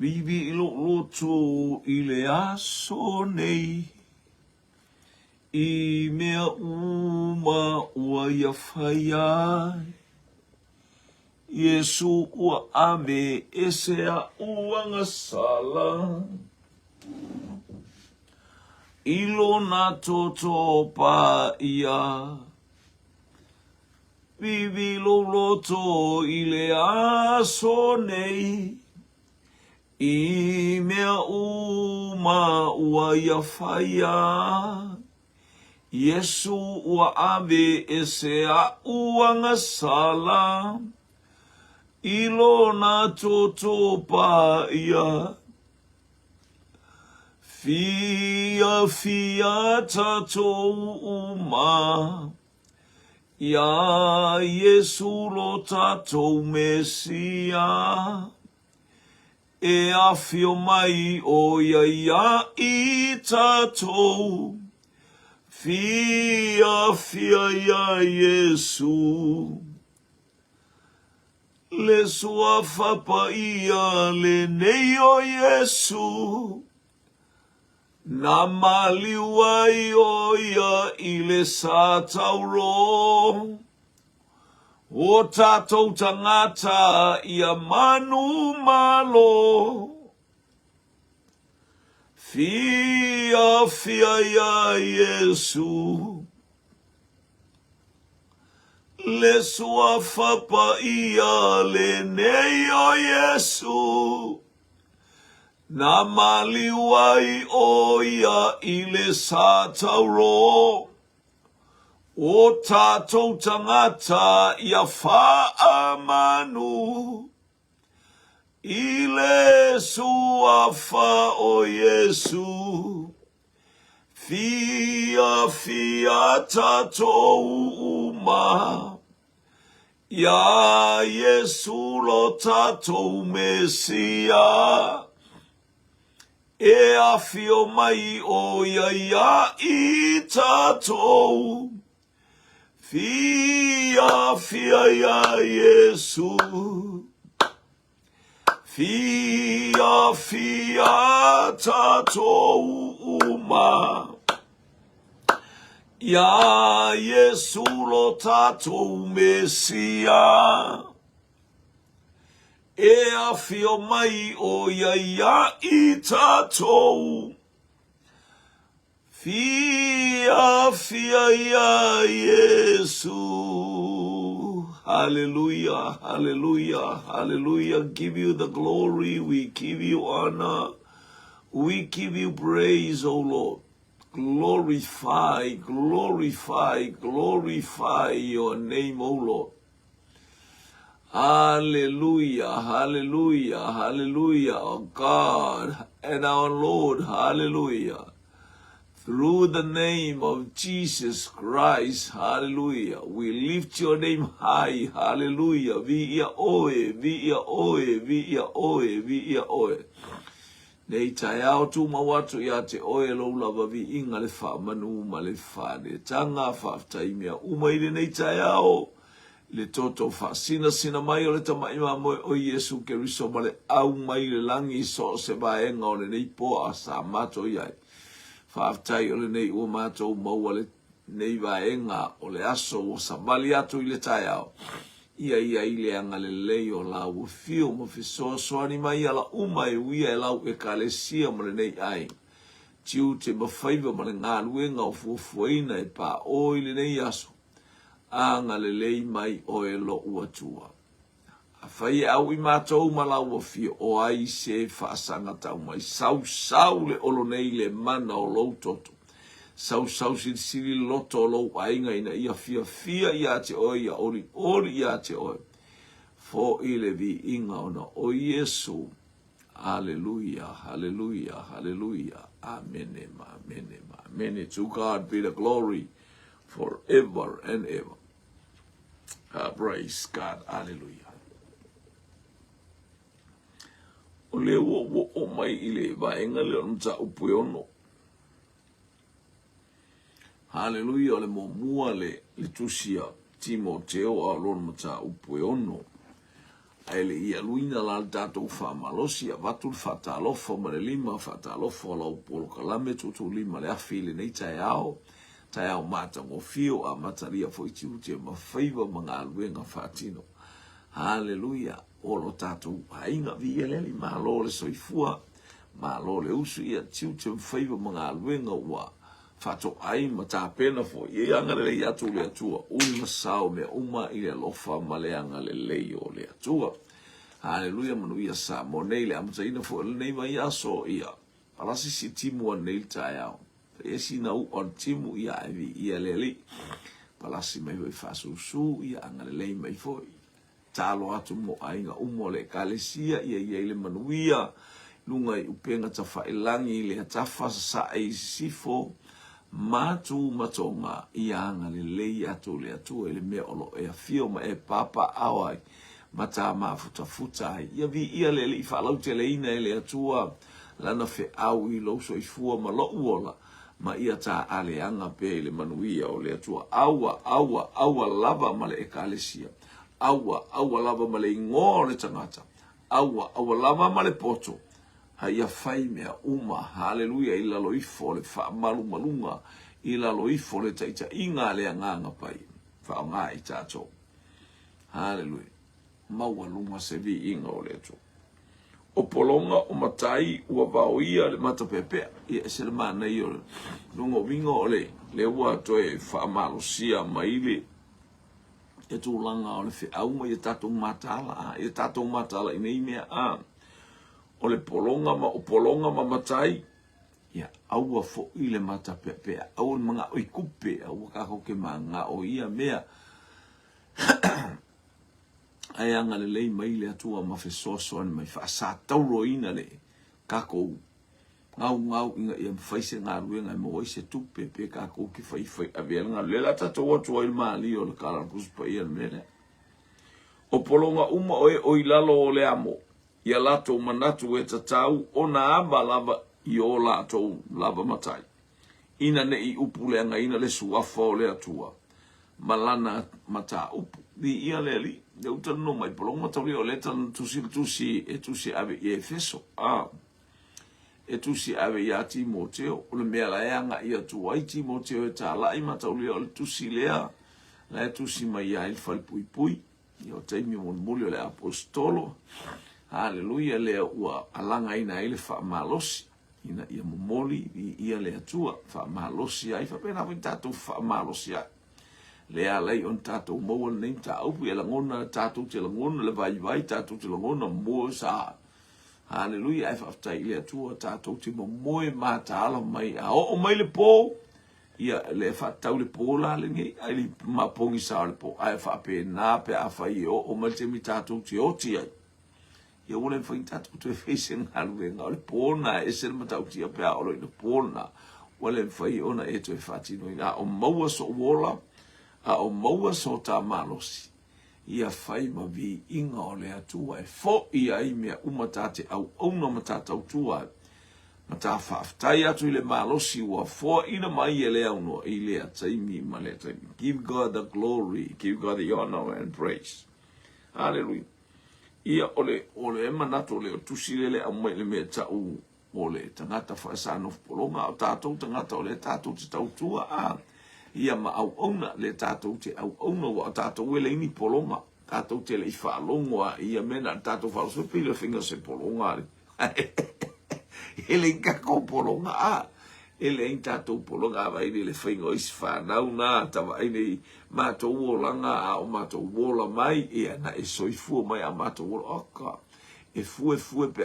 Vivi i lou loto i le aso nei, I mea uma ua ia fai ai. Iesu ua ave ese aʻu agasala, I lona toto paia. Vivi lou loto i le aso nei, I mea uma ua ia fai ai. Iesu ua ave ese aʻu agasala, I lona toto paia. Fiafia tatou uma, Iā Iesu lo tatou Mesia, E afio mai ʻo ia iā i tatou, Fiafia iā Iesu. Le suafa paia lenei o Iesu, Na maliu ai ʻo ia i le satauro o tatou tagata ia manumalo. Fiafia iā Iesu, le suafa paia lenei o Iesu. Na maliu ai ʻo ia i le satauro o tatou tagata ia faamanu i le suafa o Iesu. Fiafia tatou uma Iā Iesu lo tatou Mesia, E afio mai ʻo ia iā i tatou, Fiafia iā Iesu, Fiafia tatou uma. Iā Iesu lo tatou Mesia, E afio mai ʻo ia iā i tatou. Fiafia iā Iesu. Hallelujah, hallelujah, hallelujah. Give you the glory, we give you honor, we give you praise, O Lord. Glorify, glorify, glorify your name, O Lord. Hallelujah, hallelujah, hallelujah, our God and our Lord, hallelujah. Through the name of Jesus Christ, hallelujah. We lift your name high, hallelujah. Viia ʻoe, viia ʻoe, viia ʻoe, viia ʻoe. Nei taeao tumau atu iā te ʻoe lou lava viiga le faamanu ma le faanetaga faafetai mea uma i lenei taeao le toto faasinasina mai o le Tamaʻi Mamoe o Iesu Keriso ma le ʻau mai le lagi i so o se vaega o lenei poa sa matou i ai. Faafetai o lenei ua matou maua lenei vaega o le aso ua savali atu i le taeao. Ia i ai le agalelei o lāua fio ma fesoasoani mai ala uma e uia e lau Ekalesia ma lenei aiga. Tiute ma faiva ma le galuega o fuafuaina e paʻō i lenei aso. Agalelei mai oe loʻu Atua. Afai e ʻauʻi matou ma lāua fio, o ai se faasaga tau mai? Sausau le olo nei i le mana o lou toto. Sausau silisili le loto o lou aiga ina ia fiafia iā te oe ia olioli iā te oe. Foʻi le viiga ona o Iesu. Aleluia, haleluia, haleluia. Amene ma amene ma amene. To God be the glory forever and ever. Praise God, haleluia. O lea ua ua oo mai i le vaega lea o le mataupu e ono. Haleluia, o le muamua le, le tusi a Timoteo a o lona mataupu e ono. Ae le i aluina la le tatou faamalosi, avatu le faatalofa ma le lima faatalofa o lau polokalame tuutuulima le afi i lenei taeao, taeao matagofie ua amatalia foi tiute ma faiva ma galuega faatino. Haleluia! O lo tatou aiga, viia le Alii, malo le soifua, malo le usu, ia tiute ma faiva ma galuega ua faatoai ma tapena foi. Ia agalelei atu le Atua, uli ma sao mea uma i le alofa ma le agalelei o le Atua. Haleluia, manuia Samoa nei le amataina foi o lenei vaiaso, ia palasi si timu anei le taeao. Fai sina u'a o le timu, ia ae viia le Alii. Palasi mai foi faasusu, ia agalelei mai foi. Talo atu mo aiga uma o le Ekalesia ia i ai le manuia i luga i upega tafailagi i Leatafa, Sasae i Sisifo, Matu ma Toga, ia agalelei atu le Atua i le mea o lo o e afio ma e papaaao ai ma ta mafutafuta ai. Ia viia le Alii faalauteleina e le Atua Lana feau i lou soifua ma lou ola, ma ia ta aleaga pea i le manuia o le Atua. Aua, aua, aua lava ma le Ekalesia. Aua, aua lava ma le igoa o le tagata. Aua, aua lava ma le poto. A ia fai mea uma, haleluia, i lalo ifo o le faamalumaluga, i lalo ifo o le taitaiga a le Agaga Paia. Faaaoga i tatou. Haleluia. Maualuga se viiga o le Atua. O pologa o matai ua vaoia le matapeapea. Ia ese le manaia o le luga o uiga o le lea ua toe faamalosia mai le e tulaga o le feau ma ia tatou mataala a ia tatou mataala i nei mea a o le pologa ma o pologa ma matai ia aua foi le matapeapea aua le manao i tupe aua kakou te manao i ia mea ae agalelei mai le Atua ma fesoasoani mai faasatauroina le takou gaugau ina ia mafai se galuega e maua ai se tupe pe takou te faifai avea le galuega. Lea la tatou atu ai le malie o le Tala o le Tusi Paia le mea lea. O pologa uma o e o i lalo o le amo, ia latou manatu e tatau ona ava lava i o latou lava matai, ina ne i upuleagaina le suafa o le Atua ma lana mataupu. Viia le Alii. Lea ua talanoa mai pologa mataulia o lea e tusi le tusi e tusi e ave i Efeso. Ah. E tusi ave iā Timoteo, o le mea la e agaʻi atu ai Timoteo e tālaʻi mataulia o le tusi lea la e tusi mai ai le falepuipui, ia o taimi mulimuli o le aposetolo, haleluia, lea ua alagaina ai le faamalosi ina ia momoli i ia le Atua, faamalosi ai, faapena foi tatou faamalosi ai. Lea alai ona tatou maua lenei mataupu, ia lagona, tatou te lagona le vaivai, tatou te lagona moe sa Haleluia, ae faafetai i le Atua tatou te momoe mataala mai a oo mai le po, ia le faatatau le po la lenei, ai le mapogisa o le po, ae faapena pe afai e oo mai le taimi tatou te oti ai. Ia ua le mafai ona tatou toe fai se galuega, o le po lena e ese le matautia pe a oo loa i le po lena, ua le mafai ona e toe faatinoina. A o maua sou ola, a o maua so ta malosi, ia fai ma viiga o le Atua e foʻi ai mea uma ta te auauna ma ta tautua ai, ma ta faafetai atu i le malosi ua foaina mai e le aunoa i lea taimi ma lea taimi. Give God the glory, give God the honor and praise. Hallelujah. Ia, o le, o le manatu o le tusi lele aumai le mea tau o le tagata foi sa nofo pologa, a o tatou tagata o lea tatou te tautua a ia ma auauna, lea tatou te auauna, ua o tatou e leai ni pologa, tatou te le i faalogo a ia mea na o le tatou faalogo, pei le faiga o se pologa le e leai ni tatou pologa a e leai ni tatou pologa a vaai nei le faiga o isi fanau na ta vaai nei matou olaga a o matou ola mai ia na e soifua mai a matou ola oka e fue fue pe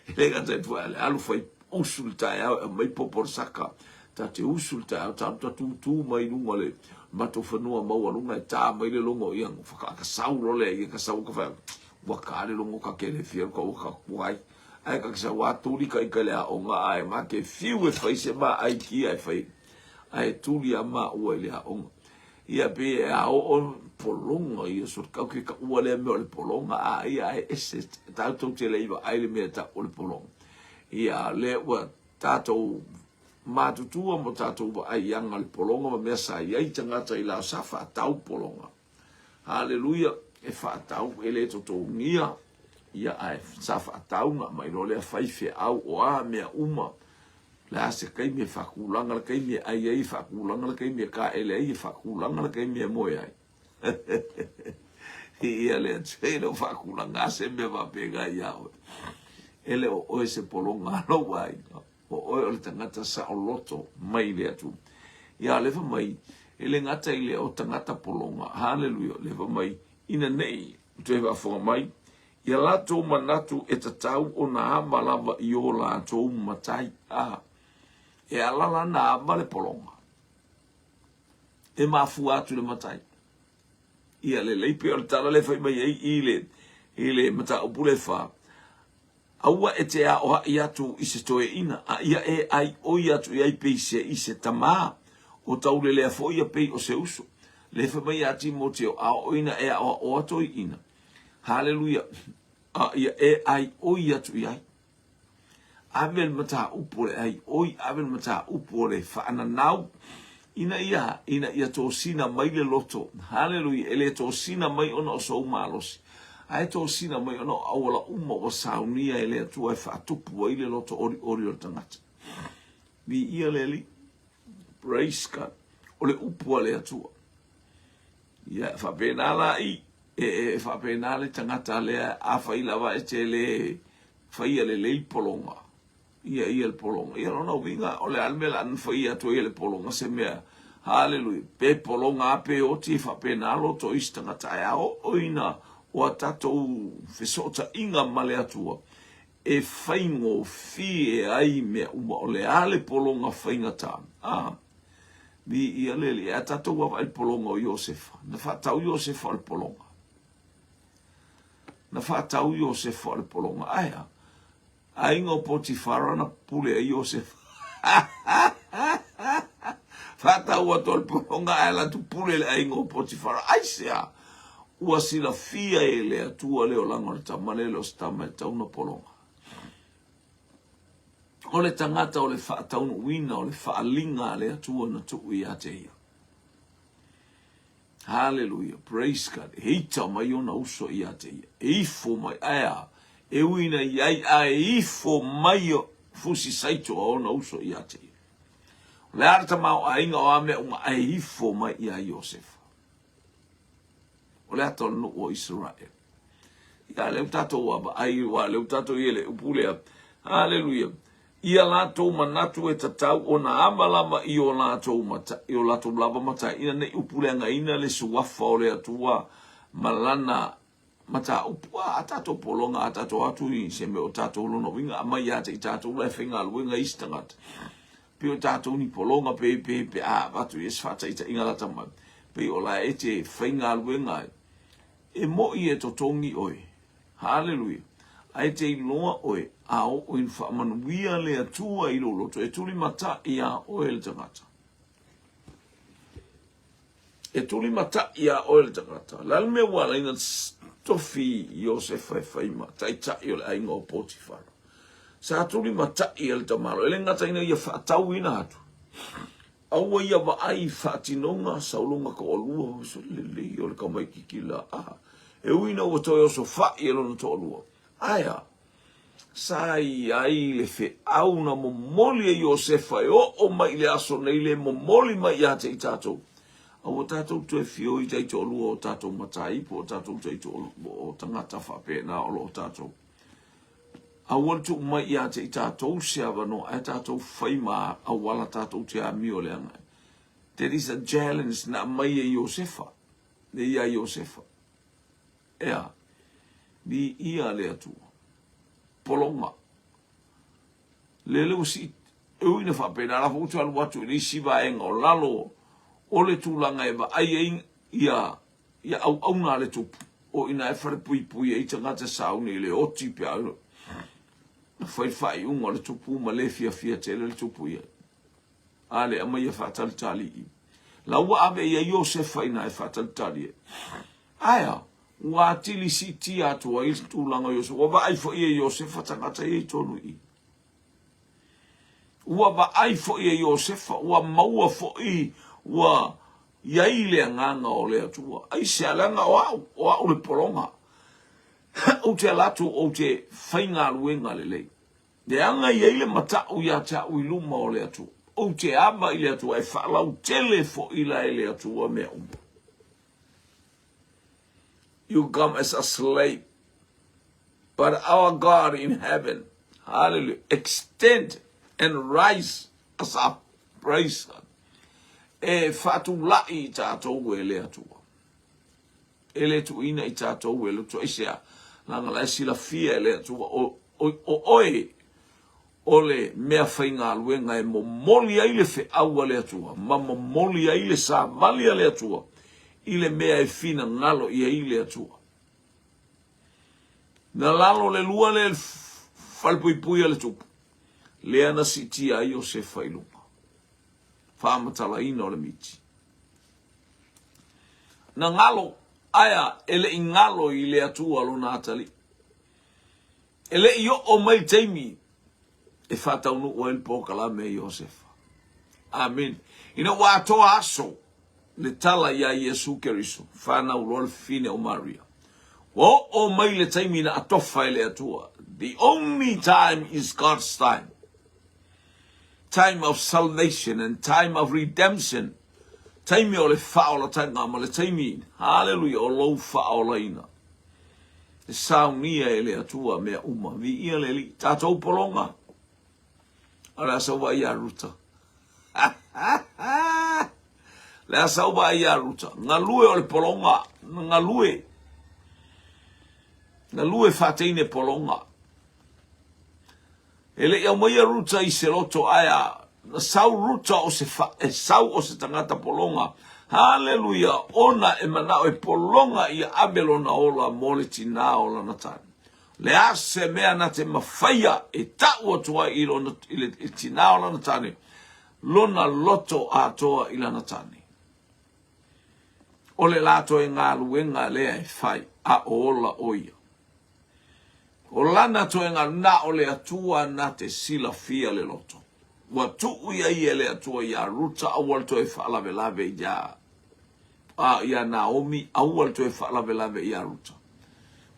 e le gata e fue ale alu fai usu le taeao e aumai popo o le saka ta te usu le taeao ta alu ta tūtū mai luga le matou fanua maualuga e tā mai le logo ia whakakasau lo lea ia kasau ka whai ua ka le logo ka kele fia ka ua ka kuai ai ka kasau a tuli ka ika le aonga ai ma ke fiu e fai se ma ai ki ai fai ai tuli a ma ua i le aonga Ia pei e a oo pologa ia so kau ke ka ua lea mea o le pologa a ia ae ese tatou te le i vaai le mea tau o le pologa. Ia le ua tatou matutua mo tatou vaai ianga le pologa ma mea sa iai tagata i la sa faatau pologa. Haleluia. E faatau e le totogia, ia ae sa faatau na aumai loa lea faifeau o a mea uma, o le a se taimi e faatulaga le taimi e ai ai e faatulaga le taimi e taele ai e faatulaga le taimi e moe ai. Ia le Atua e le o faatulaga lava se mea faapena ia oe. E le o oe se pologa a lou aiga. O oe o le tagata saoloto mai le Atua. Ia o lea fai mai, e le gata i lea o tagata pologa, haleluia, o lea fai mai, ina nei toe faafofoga mai, ia latou manatu e tatau ona ama lava i o latou matai. A, e ala la na ama le pologa, e mafua atu le matai. Ia lelei pei o le tala lea e fai mai ai i le, i le mataupu lea fa, Aua e te aoaʻi atu i se toeaina, a ia e ai ʻoi atu i ai pei se i se tamā, o taulelea foi ia pei o se uso. Lea fai mai iā Timoteo, a oo ina e aʻoaʻoa toeaina, haleluia, a ia e ai ʻoi atu i ai. Ave le mataupu o le ai ʻoi, ave le mataupu o le faananau, ina ia, ina ia tosina mai le loto, haleluia, e le tosina mai ona o sou malosi, Ae tosina mai ona o auala uma ua saunia e le Atua e faatupu ai le loto olioli o le tagata. Viia le Alii. Praise God. O le upu a le Atua. Ia, faapena la i, e, e faapena le tagata lea, afai lava e te le faia lelei pologa, ia ia le pologa. Ia lona uiga, o le a le mea la na faia atu ai e le pologa se mea, haleluia, pe pologa a pe oti e faapena loto o isi tagata, ae a oo ina o a tatou fesootaiga ma le Atua, e faigofie ai mea uma, o le a le pologa faigata, a, viia le Alii, a tatou vaavaai i le pologa o Iosefa, na faatau Iosefa o le pologa. Na faatau Iosefa o le pologa, ae a? Aiga o Potifara na pule ai Iosefa. Faatau atu o le pologa ae alu atu pule le aiga o Potifara. Aisea? Ua silafia e le Atua le olaga o le tama lea e le o se tama e tatau ona pologa. O le tagata o le faataunuuina o le faaliga a le Atua na tuu ia te ia. Haleluia, praise God. E ita mai ona uso ia te ia. E ifo mai, ae a, e ui ina i ai, a e ifo mai o fusi saito a ona uso ia te ia. O le a le tamaoaiga o a mea uma, a e ifo mai ia Iosefa. O le ata o le nuu o Isaraele. Ia, lea ua tatou vaavaai, aua lea ua tatou i ai le upu lea. Haleluia. Ia latou manatu e tatau ona ama lava i o latou mata, i o latou lava matai, ina ne i upuleagaina le suafa o le Atua ma lana mataupu. A, a tatou pologa, a tatou atu i se mea o tatou lona uiga, aumai ia te i tatou la e faigaluega i isi tagata. Pei o tatou ni pologa, pe, pe, pe a avatu i se faataitaiga lata mai. Pei o la e te faigaluega ai. E moʻi e totogi ʻoe. Haleluia! A e te iloa ʻoe, a oo ina faamanuia le Atua i lou loto, e tulimataʻi iā ʻoe le tagata. E tulimataʻi iā ʻoe le tagata. O le a le mea ua ala ai ona tofi Iosefa e fai ma taitai o le aiga o Potifara? Sa tulimataʻi e le tamaloa, e le gata ina ia faatauina atu, Aua ia vaai i faatinoga sauloga toalua, se lelei o le tamaititi la, a, e ui ina ua toe osofai e lona toalua. Ae a? Sa i ai le feau na momoli e Iosefa e oo mai i le aso nei le momoli mai ia te i tatou. Aua tatou toe fio i taitoalua o tatou matai po o tatou taitoalua o tagata faapena o lo o tatou. Aua le tuu mai ia te i tatou se avanoa ae tatou fai ma auala tatou te amio leaga ai. There is a challenge na aumai e Iosefa, e ia Iosefa. Ea, viia le Atua. Pologa. Lele ua sii, e ui ina faapena, la foi ua toe alu atu i le isi vaega o lalo o le tulaga e vaai ai ia Ia auauna a le tupu, o ina e falepuipui ai tagata sauni i le oti pe a na fai le faaiuga o le tupu ma le fiafia tele le tupu i ai. A le aumaia faatalitali i. La ua ave i ai Iosefa ina e faatalitali ai. Ae a, ua atili siitia atu ai le tulaga o Iosefa. Ua vaai foi e Iosefa tagata ia i totonu i i. Ua vaai foi e Iosefa, ua maua foi, ua. I ai le agaga o le Atua. Aisea? Leaga o au, o au le pologa. Ou te ala atu ou te faigaluega lelei. Leaga e i ai le matau ia te au i luma o le Atua. Ou te ava i le Atua, e faalautele foi la e le Atua mea uma. You come as a slave, but our God in heaven, hallelujah, extend and rise us up. Praise God. E faatulai i tatou e le Atua. E le tuuina i tatou e le Atua. Aisea? Leaga la e silafia e le Atua o, o, o oe o le mea faigaluega e momoli ai le feau a le Atua ma momoli ai le savali a le Atua i le mea e finagalo i ai le Atua. Na lalo le lua lea i le falepuipui a le tupu, lea na siitia ai Iosefa i luga. Faamatalaina o le miti. Na galo, aea e le i galo i le Atua lona atalii. E le i oo mai le taimi e faataunuu ai le polokalame a Iosefa. Amene. Ina ua atoa aso le tala iā Iesu Keriso, fanau loa le fafine o Maria. Ua oo mai le taimi na atofa e le Atua. The only time is God's time. Time of salvation and time of redemption. Taimi o le faaolatanga ma le taimi, haleluia, o lou faaolaina. E saunia e le Atua mea uma. Viia le Alii. Tatou pologa. O le a sau vaai ia Ruta. Le a sau vaai ia Ruta. Galue o le pologa. Galue. Galue faateine pologa. E le i aumaia Ruta i se loto ae a na sau Ruta o se fa, e sau o se tagata pologa. Haleluia! Ona e manao e pologa ia ave lona ola mo le tinā o lana tane. Le a se mea na te mafaia e ta'u atu ai i lona, i le i tinā o lana tane, lona loto atoa i lana tane. O le la toe galuega lea e fai, a o ola o ia. O lana toega na o le Atua na te silafia le loto. Ua tuu i ai e le Atua iā Ruta aua le toe faalavelave iā a iā Naomi aua le toe faalavelave iā Ruta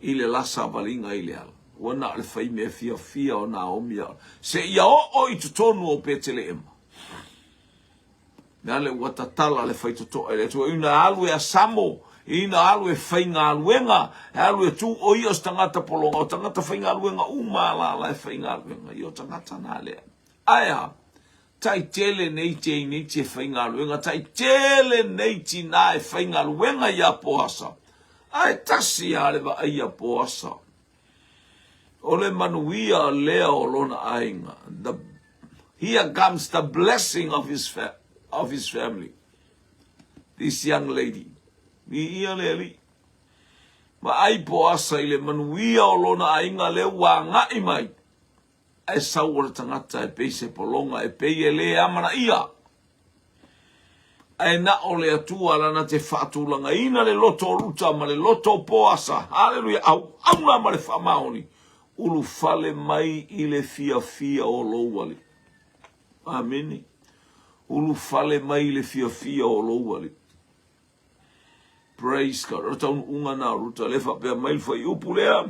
i le la savaliga i le ala. Ua na o le fai mea fiafia o Naomi a seia oo i totonu o Peteleema. Lale ua tatala le faitotoa i le Atua. Ina alu e asamo, ina alu e faigaluega, e alu e tu o ia o se tagata pologa, o tagata faigaluega uma a lala e faigaluega. Ia o tagata na lea. Ae a, tai tele nei teineiti e faigaluega, tai tele nei tinā e faigaluega iā Poasa. Ae tasi lava le vaai ia Poasa. O le manuia lea o lona aiga. The, here comes the blessing of his, fa of his family. This young lady. Viia le Alii. Vaai Poasa i le manuia o lona aiga lea ua agai mai. Ae sau o le tagata e pei se pologa, e pei e lē amanaia. Ae na o le Atua lana te faatulagaina le loto o Ruta ma le loto o Poasa, haleluia, auauna ma le faamaoni, ulufale mai i le fiafia o lou Alii. Amene. Ulufale mai i le fiafia o lou Alii. Praise God. O le taunuuga na o Ruta, le faapea mai le fuaiupu lea,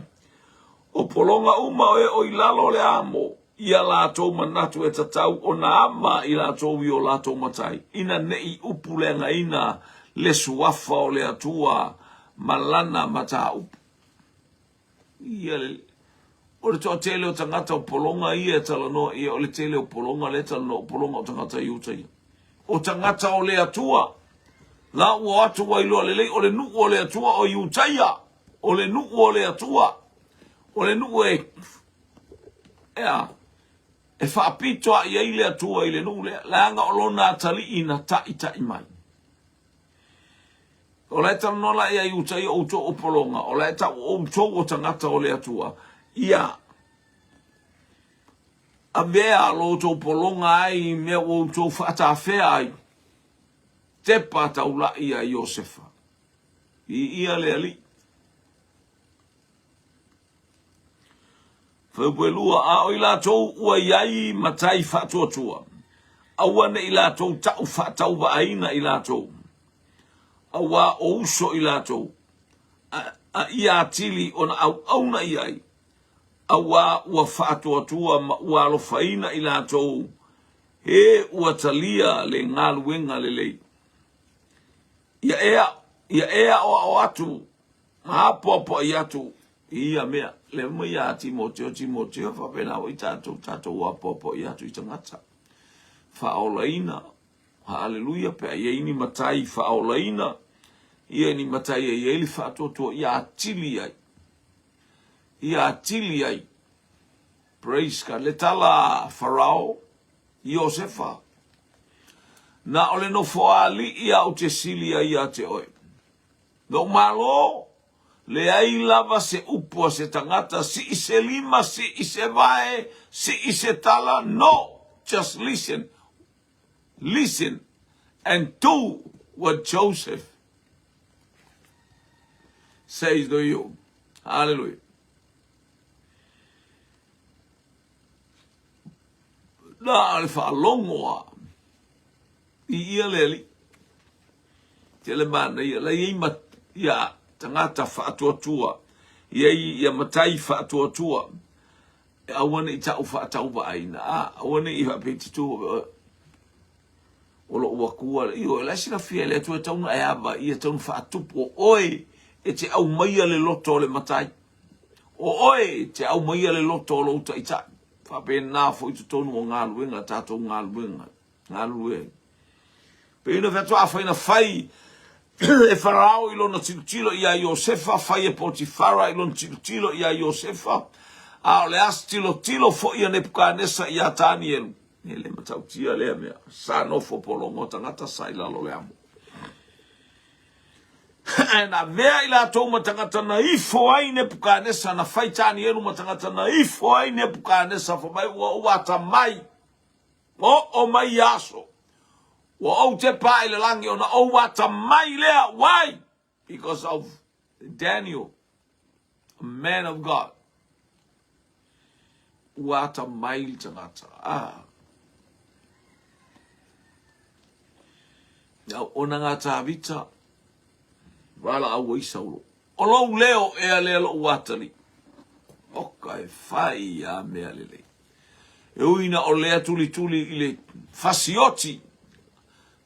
o pologa uma o e o i lalo o le amo, ia latou manatu e tatau ona ama i latou i o latou matai, ina ne i upu leagaina le suafa o le Atua ma lana mataupu. Ia le, o le toatele o tagata o pologa ia e talanoa ia, o le tele o pologa lea e talanoa, o pologa o tagata Iuta ia. O tagata o le Atua, la ua o atu ua iloa lelei, o le nuu o le Atua o Iutaia, o le nuu o le Atua, o le nuu e, ea, e faapito ai ai le Atua i le nuu lea, leaga o lona atalii na taita'i mai. O la e talanoa la ia Iuta ia outou o pologa, o la e tau outou o tagata o le Atua, ia avea lo outou pologa ai i mea ua outou faatafea ai, tepa taula'i ia Iosefa. Viia le Alii. Fuaiupu e lua, a o i latou ua i ai matai faatuatua, aua ne i latou ta'u faatauvaaina i latou. Auā o uso i latou, a, a ia atili ona auauna i ai, auā ua faatuatua ma ua alofaina i latou, he ua talia le galuega lelei. Ia e, ia e aʻoaʻo atu ma apoapoai atu i ia mea. Le mai ia Timoteo, Timoteo, faapena foi tatou, tatou apoapoai atu i tagata. Faaolaina, Haleluia, pe a i ai ni matai faaolaina, ia ni matai e i ai le faatuatua, ia atili ai. Ia atili ai. Praise God. Le tala a Farao, Iosefa, na o le nofoalii a ou te sili ai ia te oe. Lou Malo, leai lava se upu a se tagata, sii se lima, sii se vae, sii se tala, no! Just listen, listen and do what Joseph says to you. Hallelujah. Na o le faalogo a i ia le alii. Tele manaia, la i ai ma ia tagata faatuatua, i ai ia matai faatuatua, e aua ne i ta'u faatauvaaina, a, aua ne i faapea i te tū, o lo'u akua, ioe, o la e silafia e le Atua e tatau ona e ava ia, e tatau ona faatupu, o oe e te aumaia le loto o le matai, o oe e te aumaia le loto o lou taitai, faapena foi totonu o galuega, tatou galuega. Galulue ai. Pei ona fai atu, afai na fai e Farao i lona tilotilo iā Iosefa, fai e Potifara i lona tilotilo iā Iosefa, a o le a se tilotilo foi a Nepukanesa iā Tanielu? E le matautia lea mea. Sa nofo pologo tagata sa i lalo o le amo. Ae na avea i latou ma tagata na ifo ai Nepukanesa, na fai Tanielu ma tagata na ifo ai Nepukanesa, fai mai ua ou atamai. Oo mai ia aso, ua ou tepa i le lagi ona ou atamai lea. Why? Because of Daniel, a man of God. Ua atamai le tagata. Ah. Ona ngā Tāvita, valaau ai Saulo. O lou leo ea lea loʻu atalii. Oka e fai ia mea lelei. E ui na o lea tulituli i le fasioti,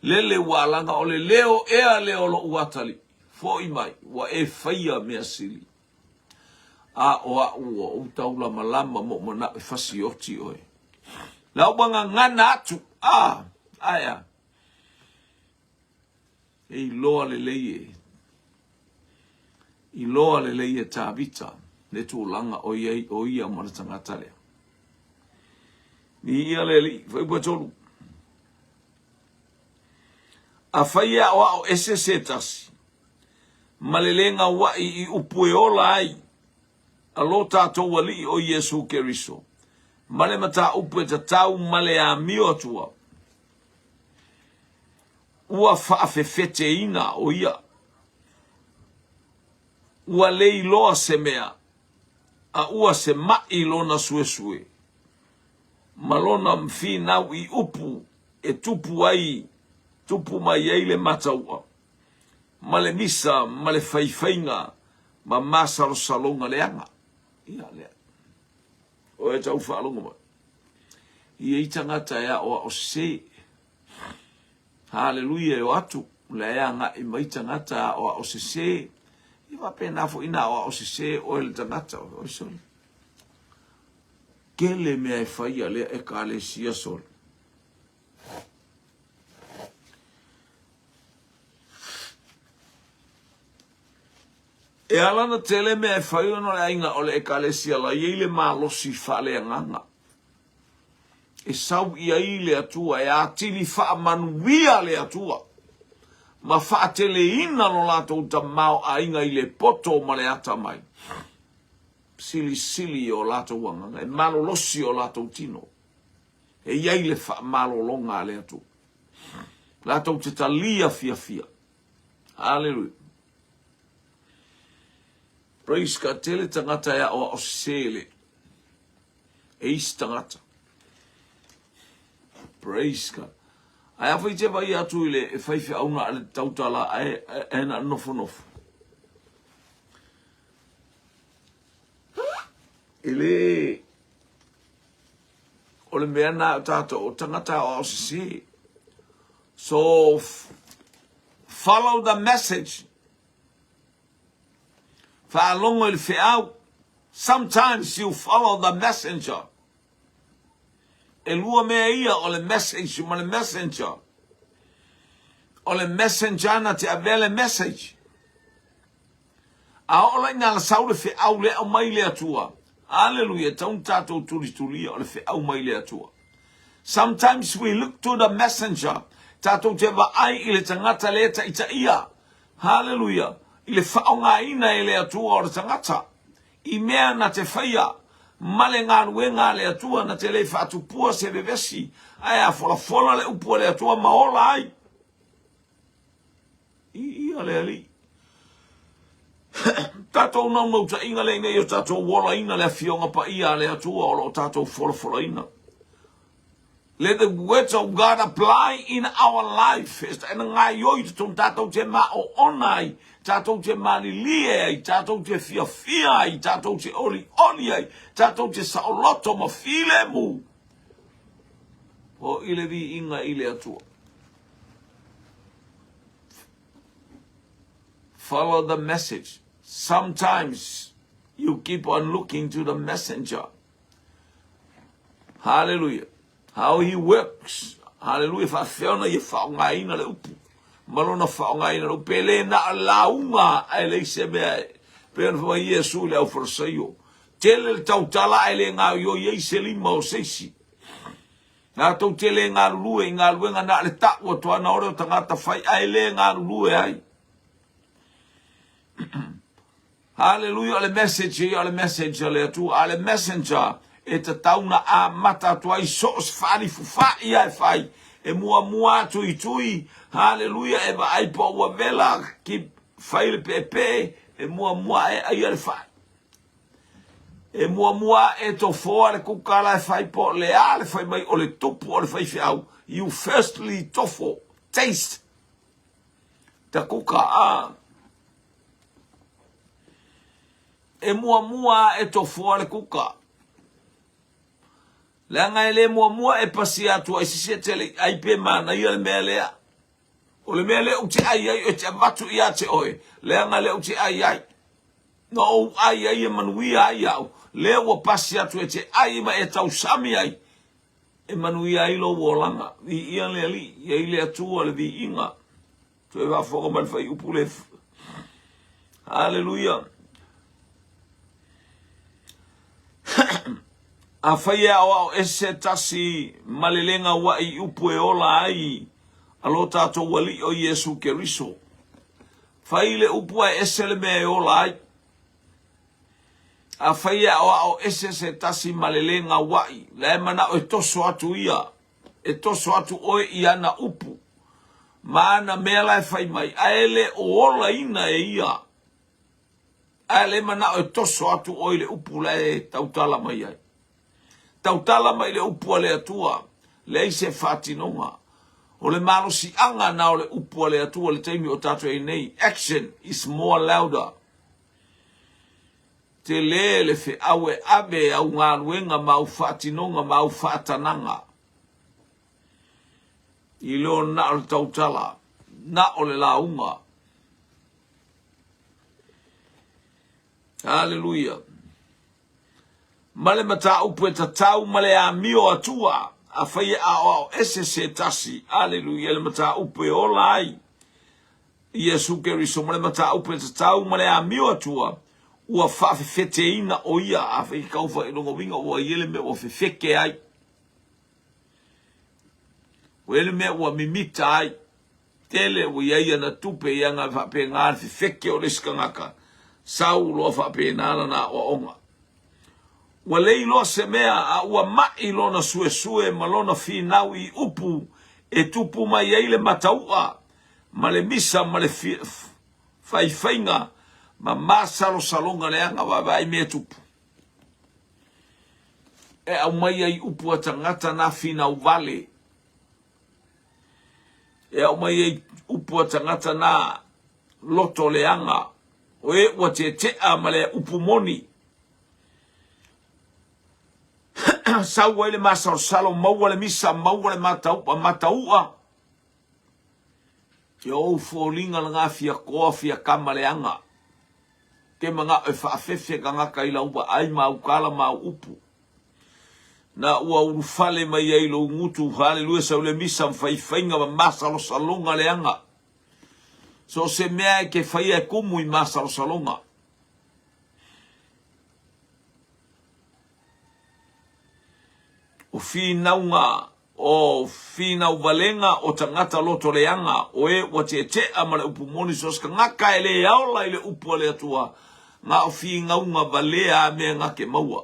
lele ua alaga o le leo ea lea o loʻu atalii. Foi mai, ua e faia mea sili. A o aʻu ua ou taulamalama ma ou manaʻo e fasioti oe. La ua gagana atu, a, ae a. E iloa lelei e iloa lelei e Tavita le tulaga o i ai o ia ma le tagata lea. Viia le Alii, fuaiupu e tolu. Afai e aʻoaʻo ese se tasi, ma le lē gauaʻi i upu e ola ai a lo tatou Alii o Iesu Keriso, ma le mataupu e tatau ma le amio atua, Ua faafefeteina ʻo ia. Ua le iloa se mea, a ua se maʻi lona suesue, ma lona finau i upu e tupu ai, tupu mai ai le mataua, ma le misa, ma le faifaiga, ma masalosaloga leaga. Ia lea. Oe tau faalogo mai. I ai tagata e aʻoaʻo sese. Haleluia e o atu, la e agai mai tagata aʻoaʻo sese. Ia faapena foi na aʻoaʻo sese oe le tagata, oi sole. Tele mea e fai a lea ekalesia sole. E ala ona tele mea e fai ona o le aiga o le ekalesia la i ai le malosi faaleagaga. E sau i ai le Atua e atili faamanuia le Atua ma faateleina lo latou tamaoaiga i le poto ma le atamai. Silisili o latou agaga, e malolosi o latou tino. E i ai le faamalologa a le Atua. Latou te talia fiafia. Haleluia. Praise God. Tele tagata e aʻoaʻo sese le e isi tagata. Praise God. Ae afai e te vaai atu i le faifeau na o le tautala ae ae na o le nofonofo. E le o le mea na o tatou o tagata aoao sese. So follow the message. Faalogo i le feau. Sometimes you follow the messenger. Elua mea ia o le message ma le messenger. O le messenger na te avea le message. A oo la ina sau le feau le aumai le Atua. Aleluia, e tatau ona tatou tulitulia o le feau mai le Atua. Sometimes we look to the messenger. Tatou te vaai i le tagata le taitaia. Haleluia, i le faaaogaina e le Atua o le tagata. I mea na te faia ma le galuega a le Atua na te le faatupua se vevesi, ae a folafola le upu a le Atua ma ola ai. Viia le Alii. Tatou naunautaiga lea ina ia tatou olaina le Afioga Paia a le Atua o lo o tatou folafolaina. Let the words of God apply in our life. E na ngaioi totonu tatou te maoona ai, tatou te malilie ai, tatou te fiafia ai, tatou te olioli ai, tatou te saoloto ma filemu. O i le viiga i le Atua. Follow the message. Sometimes you keep on looking to the messenger. Hallelujah. How he works. Hallelujah. Faafefea ona ia faaaogaina le upu. Ma lona faaaogaina le upu. E le na o lauga ae leai se mea e pei ona fai mai Iesu i le aufalesaio. Tele le tautala ae le gaoioi ai se lima o se isi. Latou te le galulue i galuega na o le tau atu lava na ore o tagata fai ae le galulue ai. Haleluia, o le message ia, o le message a le Atua, a o le messenger e tatau na amata atu ai so o se faalifufa'i lava e fai, e muamua atu i tui, haleluia, e vaai po o ua vela, keep, fai le peepee, e muamua ae aia le fa'i. E muamua ae tofoa le kuka la e fai po o le a le fai mai o le tupu o le faifeau, you firstly tofo, taste the kuka, ah. E muamua ae tofoa le kuka. Leaga e le muamua e pasia atu ai sisi e te le i ai pe manaia le mea lea. O le mea lea ou te ai ai e te avatu ia te oe, leaga lea ou te ai ai. Na ou ai ai e manuia ai au, lea ua pasi atu e te ai ma e tausami ai, e manuia ai lou olaga. Viia le Alii, i ai le Atua le viiga. Toe faafofoga mai le fuaiupu le Haleluia. Afai e aoao ese tasi ma le le gauaʻi i upu e ola ai a lo tatou Alii o Iesu Keriso. Fai le upu ae ese le mea e ola ai. Afai e aoao ese se tasi ma le le gauaʻi, la e manaʻo e toso atu ia e toso atu ʻoe i ana upu ma ana mea la e fai mai, ae le o olaina e ia, ae le manaʻo e toso atu ʻoe i le upu la e tautala mai ai. Tautala mai le upu a le Atua, leai se faatinoga. O le malosiaga na o le upu a le Atua i le taimi o tatou i ai nei, action is more louder. Tele le feau e ave e au galuega ma au faatinoga ma au faatanaga i lo na o le tautala, na o le lauga. Haleluia. Ma le mataupu e tatau ma le amio atua, afai e aoao ese se tasi, aleluia, le mataupu e ola ai Iesu Keriso ma le mataupu e tatau ma le amio atua, ua faafefeteina ʻo ia, afai e kau fai lona uiga ua i ai le mea ua fefeke ai, ua i ai le mea ua mimita ai, tele ua i ai ana tupe i aga faapena le fefeke o le isi tagata, sau loa faapena lana aoaoga. Ua le iloa se mea, a ua maʻi lona suesue ma lona finau i upu e tupu mai ai le matauʻa ma le misa ma le faifaiga ma masalosaloga leaga vaavaai mea tupu. E aumai ai upu a tagata na finau vale. E aumai ai upu a tagata na loto leaga, o e ua tetea ma le upu moni. Sau ai le masalosalo, maua le misa, maua le matau'a, matau'a. Ia ou foliga lena fia koa fia kama leaga. Ke mana'o e faafefe tagata i lau vaai ma au tala ma au upu. Na ua ulufale mai ai lou gutu, haleluia, sau le misa ma faifaiga ma masalosaloga leaga. So o se mea e ke faia e kumu i masalosaloga. O finauga O finau valega o tagata loto leaga, o e ua teetea ma le upu moni, so o se tagata e le ola i le upu a le Atua, na o finauga valea a mea na ke maua,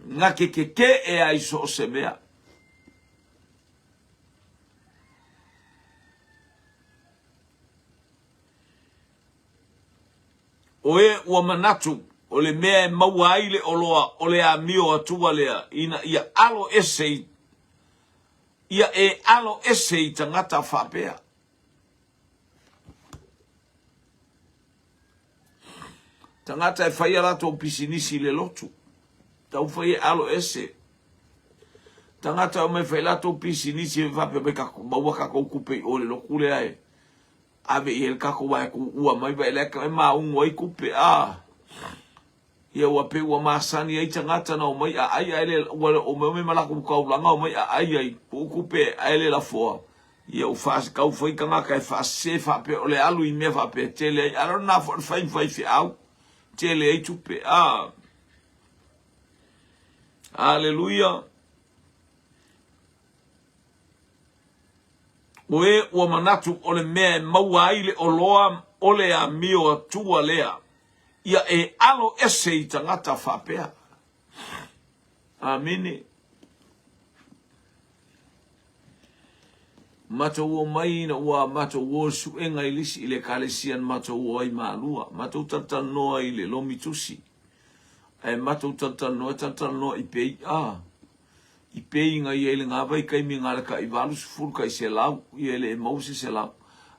na ke kekeʻe ai so o se mea. O e ua manatu, o le mea e maua ai le oloa o le amio atua lea ina ia alo ese i ia e alo ese i tagata faapea. Tagata e fai a latou pisinisi i le lotu, tau fai e alo ese. Tagata e omai fai latou pisinisi e faapea mai kakou maua kakou tupe i o i le lotu lea e Ave i ai le tatou wae tuua mai vai lea e maugu ai tupe a ia ua pei ua masani ai tagata na omai aai ae le ua omai omai ma latou taulaga omai aai ai tuu tupe ae le lafoa ia ua faa tau fai tagata e faasese faapea o le alu i mea faapea tele ai a lona foi le fai ma faifeau tele ai tupe a Aleluia. O e ua manatu o le mea e maua ai le oloa o le amio atua lea, ia e alo ese i tagata faapea. Amene. Matou omai ina ua matou o i suega i le isi i le ekalesia na matou o ai malua. Matou talatalanoa i le lomi tusi. Ae matou talatalanoa, talatalanoa i peiʻa. I peiga ia i lena vaitaimi na o le tai 80 tai 100, ia e le i maua se 100.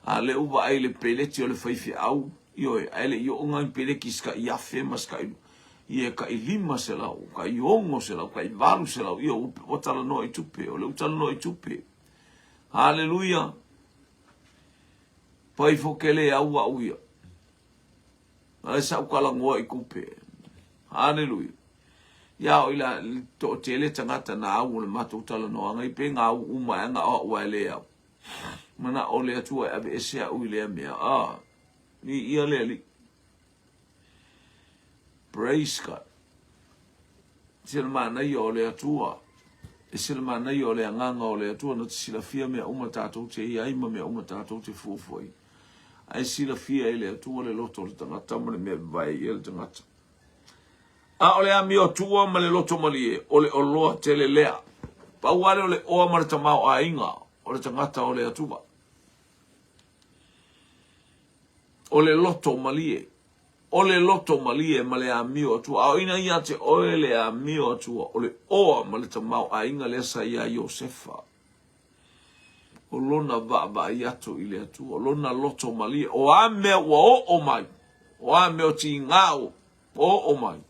A o lea ua vaai i le peleti o le faifeau, ioe, ae le i oo na peleti i se tai afe ma se tai, ia e tai 500, tai 600, tai 800, ia ua talanoa i tupe, o lea ua talanoa i tupe. Haleluia! Pai fo kele au au ia. Ae sa ou talanoa i tupe. Haleluia. Ia o ila toatele tagata na au o le matou talanoaga i pe na au uma ae na o au ae le au. Manao le Atua e aveese au i lea mea. Ah, i ia le Alii. Praise God. Se le manaia o le Atua. E se le manaia o le agaga o le Atua na te silafia mea uma tatou te i ai ma mea uma tatou te fuafua ai. Ae silafia e le Atua le loto o le tagata ma le mea e vae i ai le tagata. A o le amiotua ma le loto malie, o le oloa tele lea. Pau lava lea o le oa ma le tamaoaiga o le tagata o le Atua. O le loto malie. O le loto malie ma le amio atua. A o ina ia te oe le amio atua, o le oa ma le tamaoaiga lea sa iā Iosefa. O lona vaavaai atu i le Atua, o lona loto malie, o a mea ua oo mai, o a mea o tiga ua oo mai.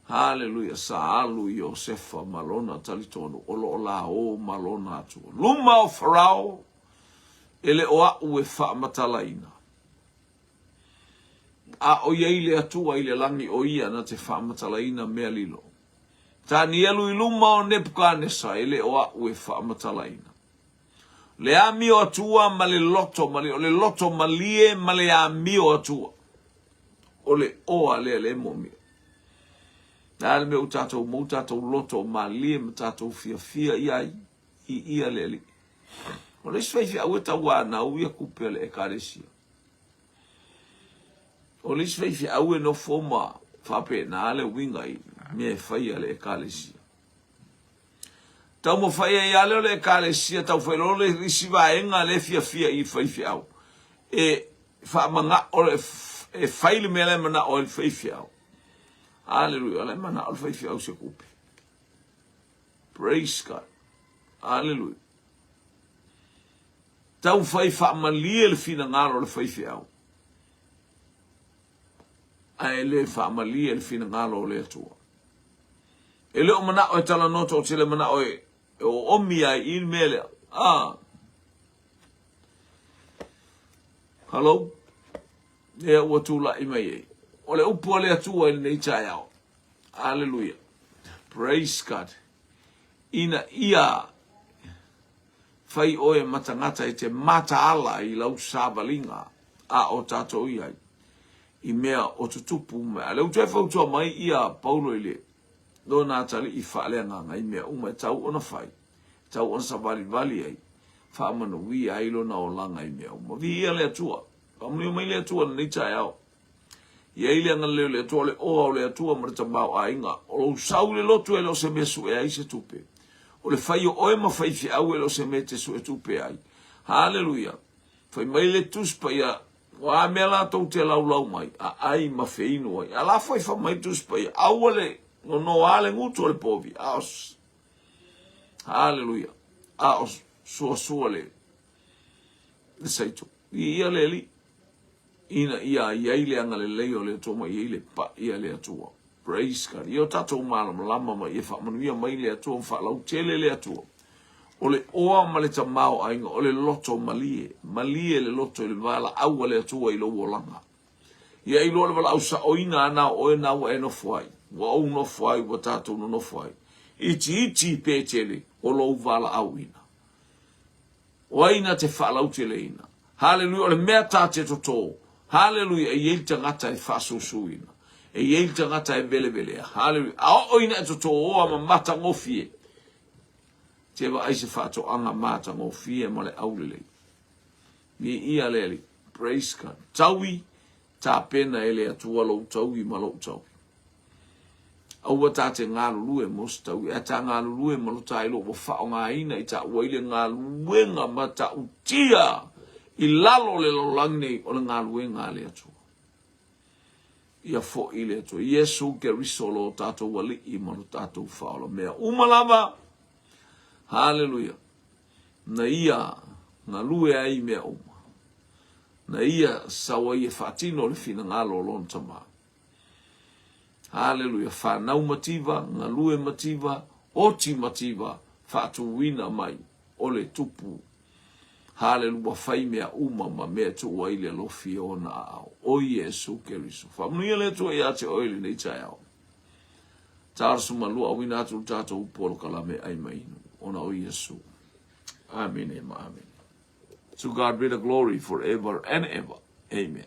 Haleluia, sa alu Iosefa ma lona talitonu, o lo o laō ma lona Atua. Luma o Farao, e le o aʻu e faamatalaina. A o i ai le Atua i le lagi o ia na te faamatalaina mea lilo. Tanielu i luma o Nepukanesa, e le o aʻu e faamatalaina. Le amio atua ma le loto malie, o le loto malie ma le amio atua. O le oa lea le moomia. Le a le mea ua tatou maua tatou loto malie ma tatou fiafia i ai, i ia le Alii. O le isi faifeau e tauanau ia tupe a le Ekalesia. O le isi faifeau e nofo ma faapena le uiga i mea e fai a le Ekalesia. Taumafai ai lava lea o le Ekalesia, tau fai loa le isi vaega lea e fiafia i faifeau e faamanao e fai le mea la e manao ai le faifeau. Aleluia, o la e manao le faifeau i se tupe. Praise God. Aleluia. Taumafai e faamalie le finagalo o le faifeau, ae le faamalie le finagalo o le Atua. E le o manao e talanoa toatele, manao e oomi ai i le mea lea. Ah. Hello? Lea ua tulai mai ai. O le upu a le Atua i lenei taeao. Aleluia. Praise God. Ina ia fai oe ma tagata e te mataala i lau savaliga a o tatou i ai i mea o tutupu mai. A lea ua toe fautua mai ia Paulo i le lona atalii faaleagaga i mea uma e tau ona fai, e tau ona savalivali ai, faamanuia ai lona olaga i mea uma. Viia le Atua. Faamanuia mai le Atua i lenei taeao. I ai le agalelei o le Atua, o le oa o le Atua ma le tamaoaiga. O lou sau i le lotu e le o se mea sue ai se tupe. O le fai o oe ma faifeau e le o se mea e te sue tupe ai. Haleluia! Fai mai le Tusi Paia, o a mea latou te laulau mai, a ai ma feinu ai. A la foi fai mai le Tusi Paia, aua le nonoa le gutu o le povi, a o Haleluia! A o suasua le saito. Viia le Alii. Ina ia i ai le agalelei o le Atua ma i ai le pa'i a le Atua. Praise God. Ia o tatou malamalama ma ia faamanuia mai le Atua ma faalautele le Atua. O le oa ma le tamaoaiga, o le loto malie, malie le loto i le valaau a le Atua i lou olaga. Ia iloa le valaau saoina ana o oe na ua e nofo ai, ua ou nofo ai, ua tatou nonofo ai. Itiiti pe tele o lou valaauina. O ai na te faalauteleina? Haleluia, o le mea ta te toto. Haleluia, e i ai le tagata e faasusuina. E i ai le tagata e velevelea. Haleluia. A oo ina e totooa ma matagofie, te vaai se faatoaga matagofie ma le aulelei. Viia le Alii. Praise God. Taui, tapena e le Atua lou taui ma lou taui. Aua ta te galulue mo se taui, ae ta galulue ma lo ta iloa ua faaaogaina i taua i le galuega matautia i lalo o le lalolagi nei o le galuega a le Atua. Ia foi le Atua. Iesu Keriso lo tatou Alii ma lo tatou Faaola mea uma lava. Haleluia. Na ia galue ai mea uma. Na ia sau ai e faatino le finagalo o lona Tama. Haleluia! Whanau mativa, galue mativa, oti mativa, faatuina mai o le tupu. Haleluia! Whai mea uma ma mea tuu ai le alofi e ona aao. O Iesu Keriso. Faamanuia le Atua ia te oe i lenei taeao. 42 auina atu le tatou upu polokalame ai ma inu ona o Iesu. Amene ma amene. To God be the glory forever and ever. Amen.